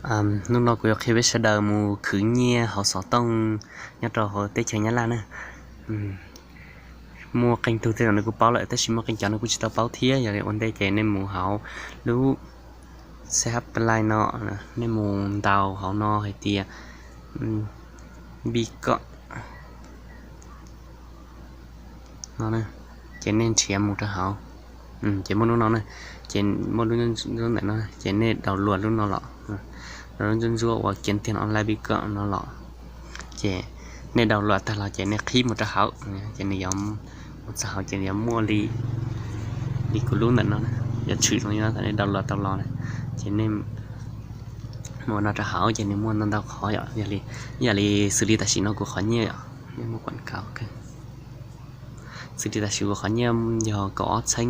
Hnub no kuv yuav qhia peb sawv daws mus khwv nyiaj hauv xov tooj nyob rau hauv teb chaws Nyab Laj na. Muaj qee tug tej zaum nws kuj paub lawm tab sis muaj qee cov nws kuj tsis tau paub thiab. Yog li ua ntej ces nej mus hauv lub C H Play no, nej mus ntaus hauv no hais tias Bitcoin no, ces nej nrhiav mus rau hauv. Ces muaj lub no na, ces muaj lub ntawm no ces nej download lub no los, download ntsuab ntsuab uas Kiếm Tiền Online Bitcoin no los. Ces nej download tag los ces nej qhib mus rau hauv, ces nws yuav mus txog hauv ces nws yuav muaj li, li kuv lub ntawm no, yuav tshwm zoo li no thaum nej download tau los na. Ces nej mus no rau hauv ces nws muaj ntau ntau qhov yom, yog li, yog li xws li tam sim no kuv qhov nyiaj yom, nej muaj quảng cáo. Xws li tam sim kuv qhov nyiaj yog kaum ob txheeb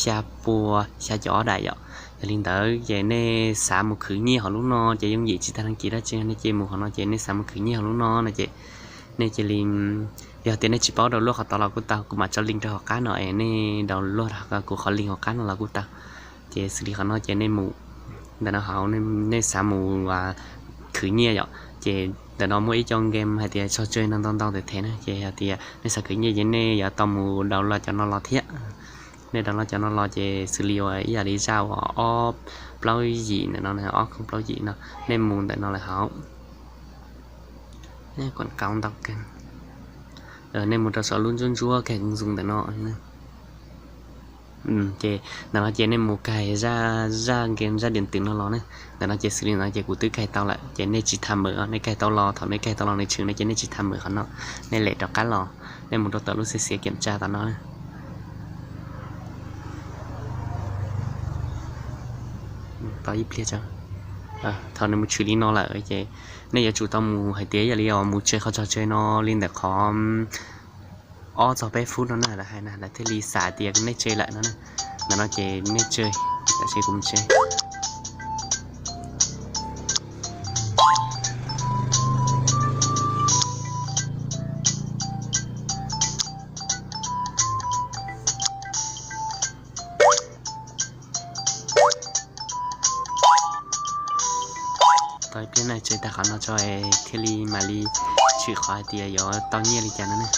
xya pua xya caum ob daim yom. Yog li ntawd ces nej xav mus khwv nyiaj hauv lub no ces yooj yim tsis tas nag kis dab tsi, nej cia mus hauv no ces nej xav mus khwv nyiaj hauv lub no no ces nej cia li, yog tias nej tsis paub download qhov tod los kuj tau, kuv mam tso link rau hauv qab no es nej download kuv qhov link hauv qab no los kuj tau. Ces xws li qhov no ces nej mus ntawm no hauv, nej xav mus khwv nyiaj yom, ces ntawm no muaj ib co game hais tias trò chơi no ntau ntau tes thev na, ces hais tias nej xav khwv nyiaj ces nej yuav tau mus download cov no los thiab. Nej download cov no los ces xws li uas ib yam li zaj uas ob plaub yim ntawm no, ob khooj plaub yim no, nej mus ntawm no lawm hauv, quảng cáo ntau kawg. Nej mus rau saum lub ntsuab ntsuab kag zoo ntawm no. Ces ntawm no ces nej mus kag zaj, zaj game, zaj điện tử no los ne. Ntawm no ces xws li ntawm no ces kuv twb kag tau lawm ces nej tsis tham mawm, nej kag tau los, thaum nej kag tau los nws tshwm no ces nej tsis tham mawm qhov no, nej lem rov qab los, nej mus rau tom lub xiav xiav kiểm tra tom no. Tau ib pliag, thaum nws mus tshwm li no lawm ces nej yuav tsum tau mus hais tias yog li os mus tseg qhov trò chơi no li ntawm qhov ob txog peb phút no na, lawv hais na, lawv thiaj li xav tias nej tseg lawm no na. Ntawm no ces nej tseg, tam sim kuv mus tseg. Tau ib pliag na, tseg tag qhov no tso thiaj li mam li tshwm qhov hais tias yuav tau nyiaj li cas no ne.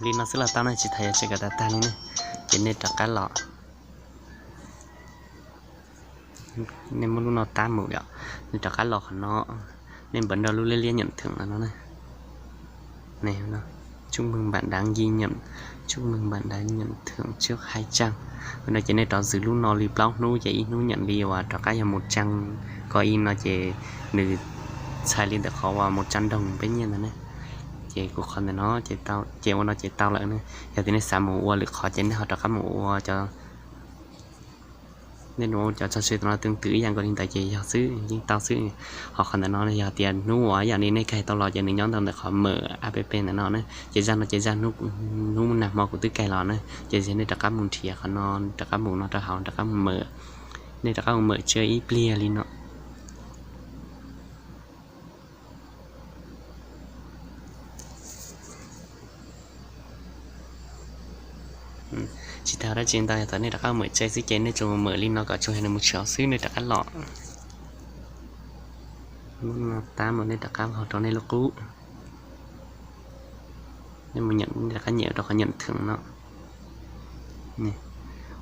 Li no xwb los tau ne, tsis tas yuav tseem kom tag tag li ne. Ces nej rov qab los, nej muab lub no tab mus yom, nej rov qab los qhov no, Nej npawv nrog lub liab liab nyeem theem no na. Chúc mừng bạn đã ghi nhận, chúc mừng bạn đã nhận thưởng trước hai trang. Ua no ces nej rov xws lub no li plaub hnub ces ib hnub nyeem li uas rov qab yog mus trang ko ib no ces nws txhais li ntawm qhov uas mus trang doog peb nyiaj ntawd ne. Ces kuv qhov ntawm no ces ua no ces tau lawm ne. Yog tias nej xav mus ua lwm qhov ces nej ho rov qab mus ua cov nej ua cov tso se no tương tự ib yam nkaus li ntawd ces yog xwb yeej tau xwb. Ho qhov ntawm no yog tias hnub uas yam li nej kais tau los ces nws nyob ntawm qhov mở app ntawm no na. Ces zaj no ces zaj hnub nag hmo kuv twb kais los na. Ces nej rov qab mus nrhiav qhov no, rov qab mus no rau hauv, rov qab mus mở, nej rov qab mus mở cia ib pliag li no. Tsis tau dab tsi ntau, yog thaum nej rov qab mở cia xwb ces nej tsuas mở li no kom tsuas yog nws mus tshwm xwb nej rov qab los. Tab mas nej rov qab los rau nej lub qub, nej mus nyeem, nej rov qab nyeem rau qhov nyeem theem no.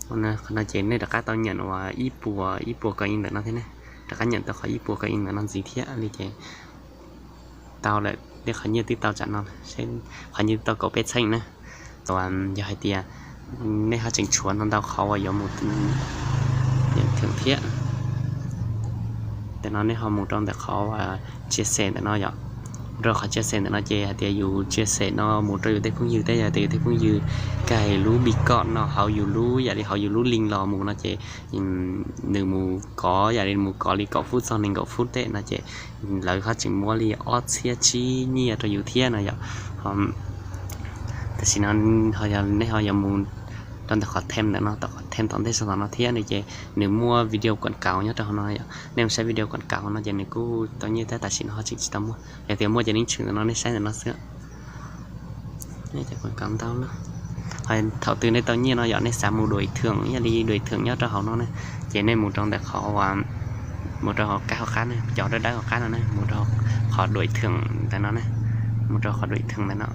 Qhov no ces nej rov qab tau nyeem uas ib puas ib puas ko ib ntawm no thiab ne. Rov qab nyeem tau qhov ib puas ko ib ntawm no ntxiv thiab li ces tau lawm, nej qhov nyiaj twb tau tsam no, qhov nyiaj twb tau kaum peb txheeb na. Yog hais tias nej ho tseem tshuav ntau ntau qhov uas yuav mus nyeem theem thiab, ntawm no nej ho mus rau ntawm qhov chia sẻ ntawm no yom. Mus rau qhov chia sẻ ntawm no ces hais tias yus chia sẻ no mus rau yus tej phooj ywg thiab, yog tias yus tej phooj ywg kais lub bi kom no hauv yus lub, yam li hauv yus lub link los mus no ces nws mus kov, yam li mus kov li kaum fub txog nees nkaum fub tej no ces lawv ho tseem muab li ob txhiab tsib nyiaj rau yus thiab no yom. Tam sim no nej ho yuav mus rau ntawm qhov thêm ntawm no, tom qhov thêm tom ntej sau tom no thiab no ces nws muaj video quảng cáo nyob rau hauv no yom. Nej mus saib video quảng cáo no ces nws kuj tau nyiaj thiab, tam sim no ho tseem tsis tau muaj, yog tias muaj ces nej tshwm ntawm no nej saib ntawm no xwb. Thaum twg nej tau nyiaj no yom, nej xav mus đổi thưởng, yam li đổi thưởng nyob rau hauv no ne, ces nej mus rau ntawm qhov, mus rau hauv kab hauv qab ne, cov dawb dawb hauv qab no ne, mus rau qhov đổi thưởng ntawm no ne, mus rau qhov đổi thưởng ntawm no.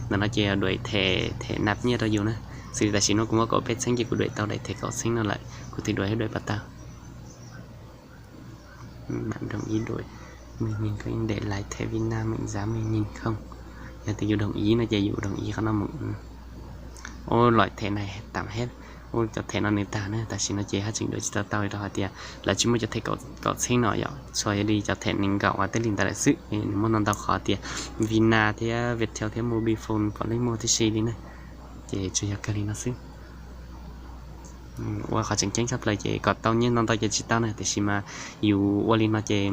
Ntawm no ces đổi thẻ, thẻ nạp nyiaj rau yus na. Xws li tam sim no kuv muaj kaum peb txheeb ces kuv đổi tau daim thẻ kaum txheeb no lawm, kuv tig đổi hais đổi pas tag. Bạn đồng ý đổi mười nghìn không để lại thẻ Vina mệnh giá mười nghìn không? Yog tias yus đồng ý no ces yus đồng ý qhov no mus. Ua loại thẻ này tạm hết. Ua cov thẻ no nws tag na, tam sim no ces haj tseem đổi tsis tau tau li rau hais tias lawv tsis muaj cov thẻ kaum txheeb no yom, tsuas yog li cov thẻ nees nkaum uas tej li ntawd lawm xwb. Nws muaj ntau ntau qhov tias Vina thiab Viettel thiab Mobifone puav leej muaj tib si li na. Ces tsuas yog kawg li no xwb. Ua qhov tseem ceeb tshaj plaws ces kom tau nyiaj ntau ntau ces tsis tau na, tiam sis mas yus ua li no ces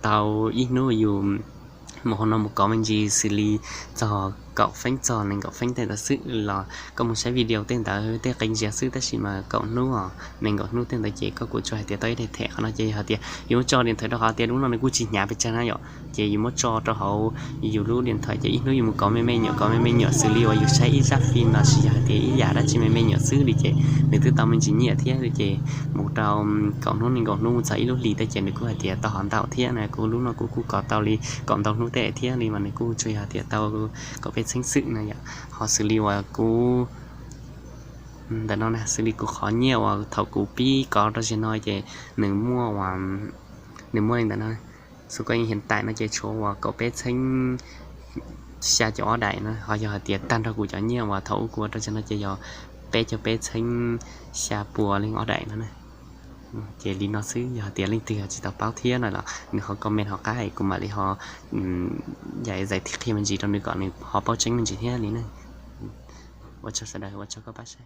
tau ib hnub yus mus hauv no mus kov me ntsis xws li txog kaum feeb txog nees nkaum feeb tej ntawd xwb los koj mus saib video tej ntawd tej qe ntsia xwb, tab sis mas kaum hnub os nees nkaum hnub tej ntawd ces koj kuj tsuas hais tias tau ib daim thẻ. Qhov no ces yog hais tias yus muab tso điện thoại rau qhov tias lub no nws kuj tsis hnyav pes tsawg na yom, ces yus muab tso rau hauv yus lub điện thoại ces ib hnub yus mus kov me me nyuam kov me me nyuam xws li uas yus saib ib zaj phim los sis yog hais tias ib yam dab tsi me me nyuam xwb li ces nws twb tau me ntsis nyiaj thiab li ces mus rau kaum hnub nees nkaum hnub mus txog ib lub hlis tej ces nws kuj hais tias tau hov ntau thiab na. Kuv lub no kuv kuj kov tau li kaum ntau hnub tej thiab li mas nws kuj tsuas yog tias tau kaum peb txheeb xwb na yom. Ho xws li uas kuv ntawm no na, xws li kuv qhov nyiaj uas thaum kuv pib kov rau zaum no ces nws muaj, nws muaj li ntawm no. Xu koj yeej hiav taim no ces tshuav uas kaum peb txheeb xya caum ob daim no, ho yog hais tias tag nrho kuv cov nyiaj uas thaum ub kuv ua rau zaum no ces yog peb caug peb txheeb xya puas leej ob daim no na. Ces li no xwb, yog hais tias leej twg yog tsis tau paub thiab no los nws ho comment hauv qab es kuv mam li ho yam zais thiab qhia me ntsis rau nws kom nws ho paub tseeb me ntsis thiab li na. Ua tsaug sawv daws, ua tsaug koj pab saib.